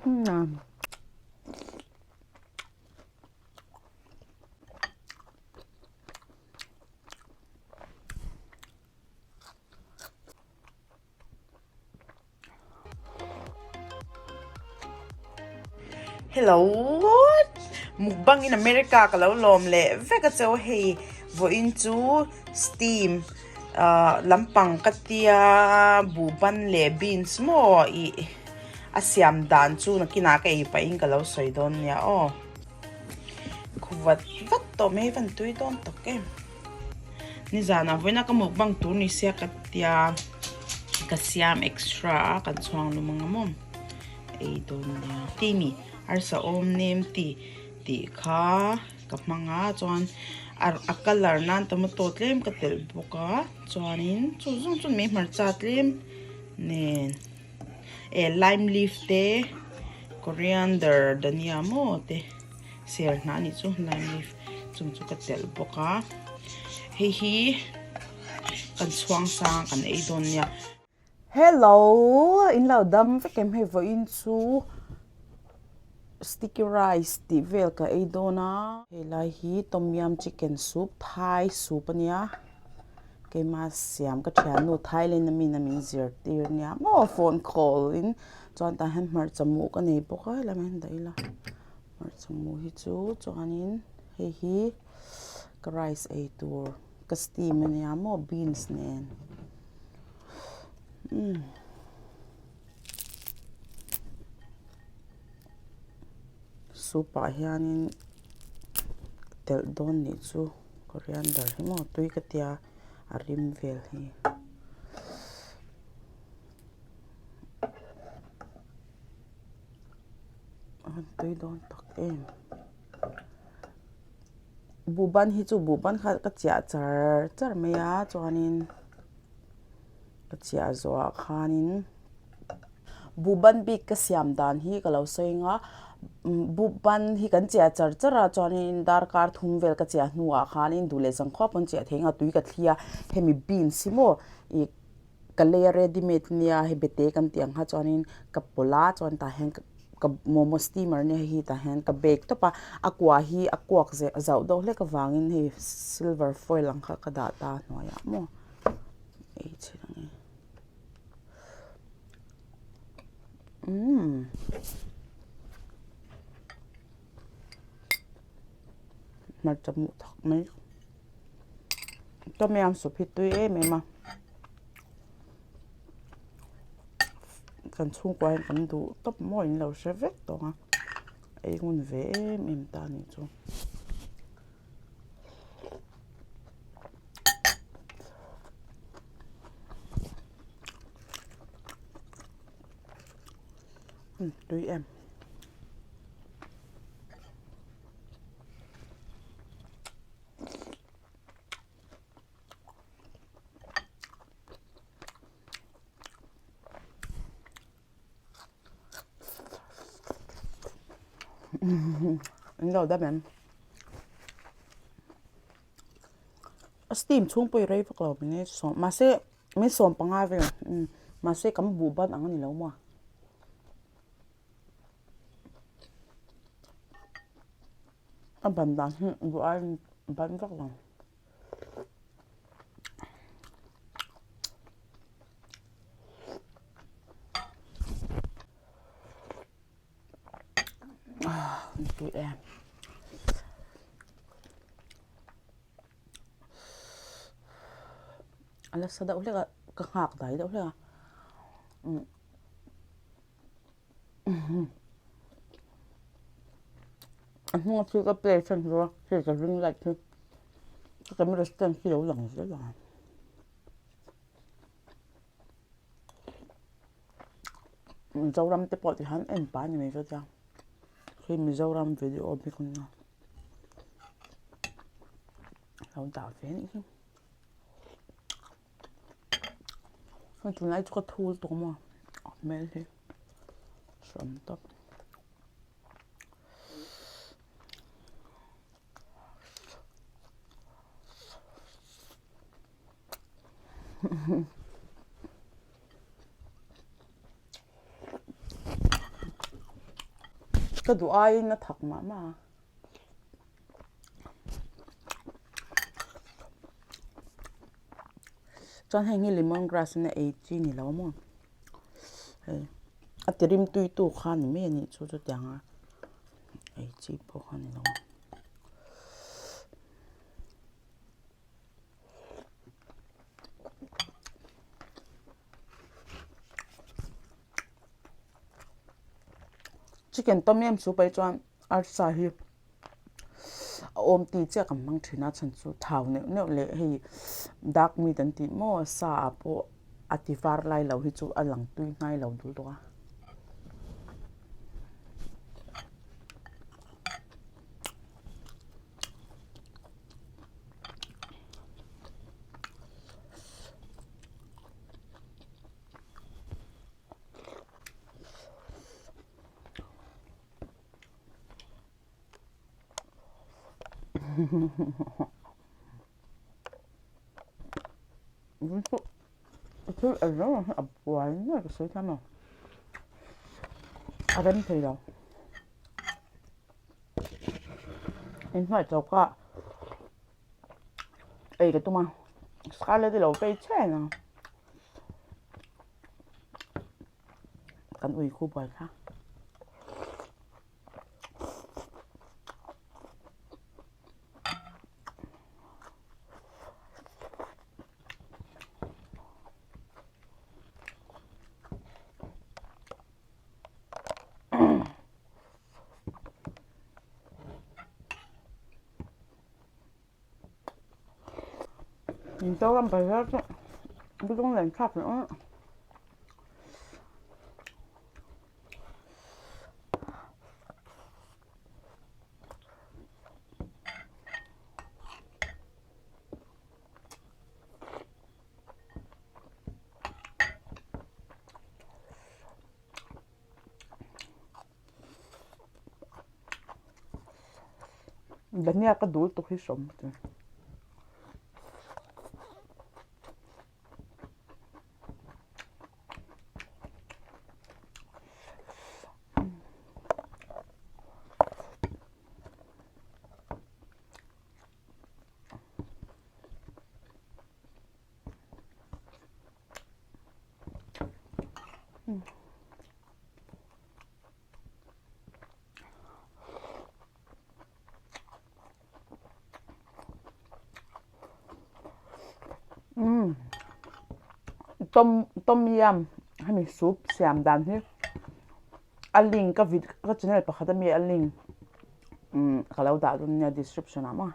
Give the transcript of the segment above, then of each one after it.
Hello mukbang in America ka lo lawm leh vek a cheu hei vawiin chu steam ah lampang ka tia buhban leh beans maw ih a siam dan chu nakinah ka ei pahin ka lo sawi dawn nia aw khu vat vat tawh mai van tui dawn tak em. Nizanah vawiina ka mukbang tur ni sia ka tia ka siam extra a kan chhuang lum ang maw ei dawn nia ti mi arsa awm nem ti tih kha ka hmang a chuan a colour nan tomato tlem ka telh bawk a chuanin chu zawng chu mai hmarcha tlem nen eh lime leaf te coriander dhania maw te. Ser hnah anih chu lime leaf chung chu ka telh bawk a hei hi kan chhuang sang kan ei dawn nia. Hello in lo dam vek em hei vawiin chu sticky rice tih vel ka ei dawn a hei lai hi tom yum chicken soup thai soup ania keima siam ka thiannu Thailand a min a min zirtir nia maw phone call in chuan tah hian hmarcha mu ka nei bawk a helai ah hian dah ila. Hmarcha mu hi chu chuanin hei hi ka rice ei tur ka steam ania maw beans nen umm soup ah hianin telh dawn nih chu coriander hi maw tui ka tia a rim vel hi. A han tui dawn tak em buhban hi chu buhban kha ka chiah char char mai a chuanin ka chiah zawhah khanin buhban bik ka siam dan hi ka lo sawi ang a buhban hi kan chiah char char a chuanin darkar thum vel ka chiah hnuah khanin duh leh zangkhua pawn chiah thei ang a tui ka thli a hemi beans hi maw ih Ka lei a ready made nia hei bete kan tih ang kha chuanin ka pawlh a chuan tah hian ka momo steamer nia hei hi tah hian ka bake tawp a a kua hi a kuak zeh zauh deuh hlek avangin hei silver foil ang kha ka dah ta hnuaiah maw ei chhin ang e umm hmarcha hmuh thak mai. Tom yum soup hi tui em em a kan chhungkua hian kan duh tawp maw in lo hre vek tawh a ei ngun ve em em ta a nih chu. Tui em. An lo dam em? A steam chhung pawh i rei vak lo min sawm mahse min 15 vel mahse kan buh ban ang a ni lo maw? A ban dan hi duh aiin ban vak lo. Tui em. A la sa deuh hlek a, ka nghak dai deuh hlek a. A hnunga thil ka play chhan chu hei ka ring light hi ka camera stand khi lo lang zel a. Mizoram te pawh tihian en pah a ni mai chu tia khi Mizoram video bik a nia lo dah ve anih hi. Hei tunlai chu ka thul tawh maw a hmel hi hran tawp. Ka duh aiin a thak mah mah a. Chuan heng hi lemon grass in a ei chi ni lo maw hei a ti rim tui tu kha ni mai a nih chu chutiang a ei chi pawh kha ni lo. Chicken tom yam soup ah hi chuan arsa hi a awm ti chiah kan hmang thin a chhan chu thau neuh neuh leh hei dark meat an tih maw sa ah pawh a ti var lai lo hi chu a lang tui hnai lo dul tawh a. Thil eng eng hi a buai nuai ka sawi thiam lo a rem thei lo inhnuai choka ei ka tum a scarlet hi lo vei chiah a. Kan ui khu buai kha. Mizoram bazar chu lung len thlak leh awm. Dhania ka dul tuk hi hrawm ka ti. Tom tom yam hemi soup siam dan hi a link ka vid ka channel pakhat ami a link ka lo dah dawn nia description ah maw.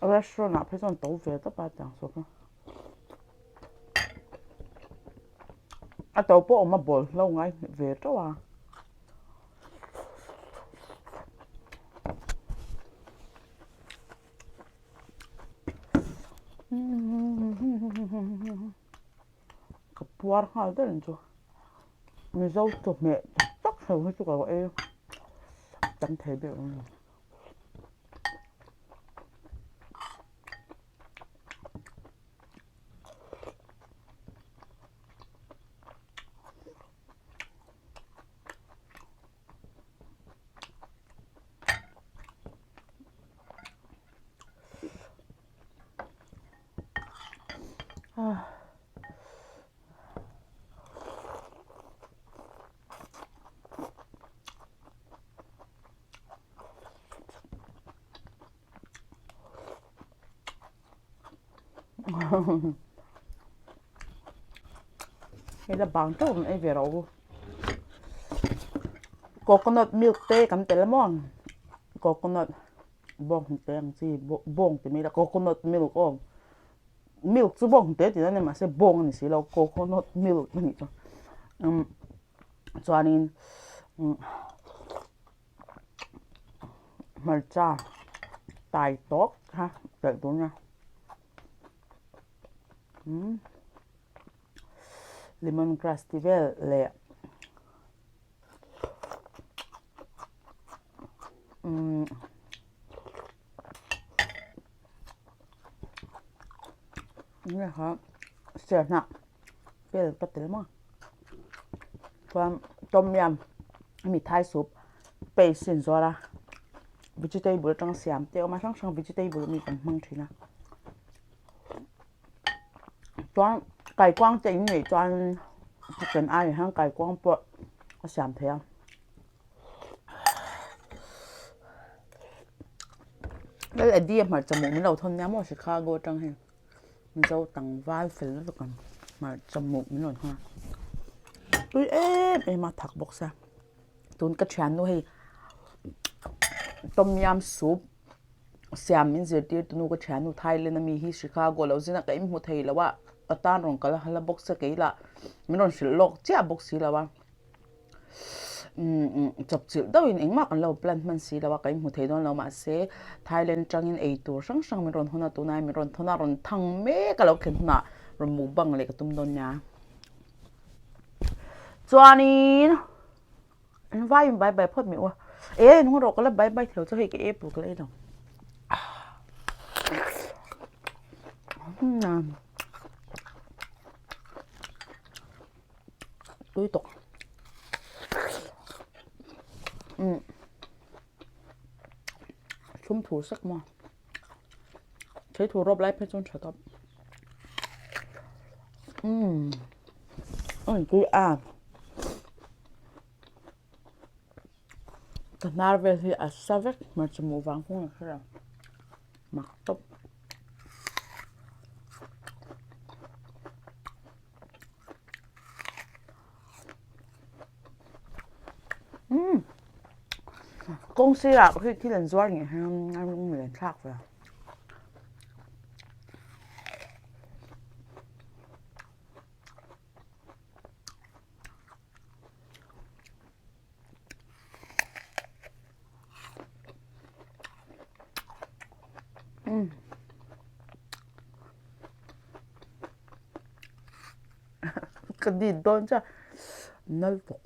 Restaurant ah phei chuan to ve tawp a tiang saw kha a to pawh awm a bawl hlo ngai ve teuh a. Ka puar nghal der ang chu Mizo chawhmeh tak tak ho hi chu ka lo ei tam thei ber ang. Hei la bang teuh rawn ei ve rawh u. Coconut milk te kan tel maw coconut bawng hnute ang chi bawng ti mai ila coconut milk aw milk chu bawng hnute tih na nia mahse bawng a ni si lo coconut milk a nih chu umm chuanin umm hmarcha tai tawp kha telh tur a nia umm lemon grass tih vel leh. Nge kha ser hnah vel ka tel maw chuan tom yum hemi thai soup paste a inzuar a vegetable atanga siam te a awm a hrang hrang vegetable ami kan hmang thin a chuan kaikuang te in neih chuan chicken aiah hian kaikuang pawh a siam theih a. Lal Eddie a hmarcha muk min lo thawn nia maw Chicago atang hian Mizo tlangval fel lutuk ang hmarcha muk min rawn hawn a tui em em a thak bawk sia tun ka thiannu hei tom yam soup siam min zirtir tu nu ka thiannu Thailand ami hi Chicago lo zin a ka inhmu thei lo a ka tan rawn kal a hala bawk sia kei lah min rawn hrilh lawk chiah bawk si lo a. Chawp chilh deuhin engmah kan lo plan hman si lo a, ka inhmu thei dawn lo mahse Thailand atangin ei tur hrang hrang min rawn hawn a, tunai min rawn thawn a, rawn thang mek a lo thlen hunah rawn mukbang leh ka tum dawn nia. Chuanin an vaiin bai bai phawt mai u a, e nung rawh ka la bai bai thei lo chu hei ka apple ka la ei lo. Tui tawk umm thlum thur sak maw thei thur rawp lai phei chuan tha tawp umm a in tui a ka hnar vel hi a sa vek hmarcha hmuh vang kawng a hre lo mak tawp. Umm kawng sirah hi thil an zuar nih hian a rawng lian thlak ve umm. Ka dit dawn chiah nal tawk.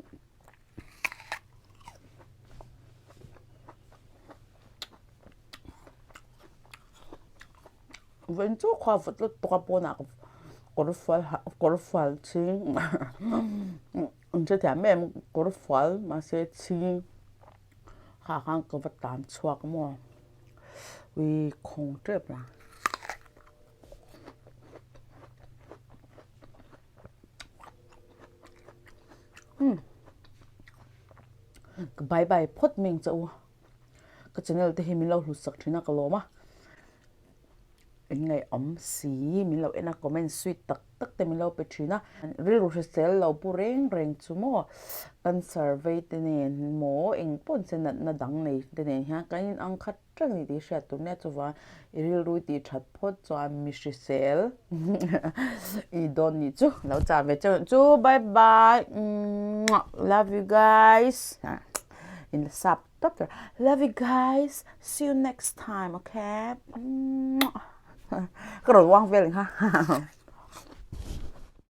Vawiin chu khua vawt lutuk tawk a pawnah kawr fual ha kawr fual chhing an hre thiam em kawr fual mahse chhing kha khan ka va tan chhuak maw ui khawng tep la. Ka bye bye phawt mai ang che u ka channel te hi min lo hlut sak thin a ka lawm a eng ngaihawm si min lo en a comment sweet tak tak te min lo pe thin a rilru hrisel lo pu reng reng chu maw cancer vei te nen maw eng pawh se natna dang nei te nen hian kan inang khat Ṭang i tih hriat tur nia chuva i rilru i tih ṭhat phawt chuan mi hrisel i dawn nih chu lo chah ve cheu chu bye bye love you guys in la sap tawp tur love you guys see you next time okay ka rawn uang vel ang ha.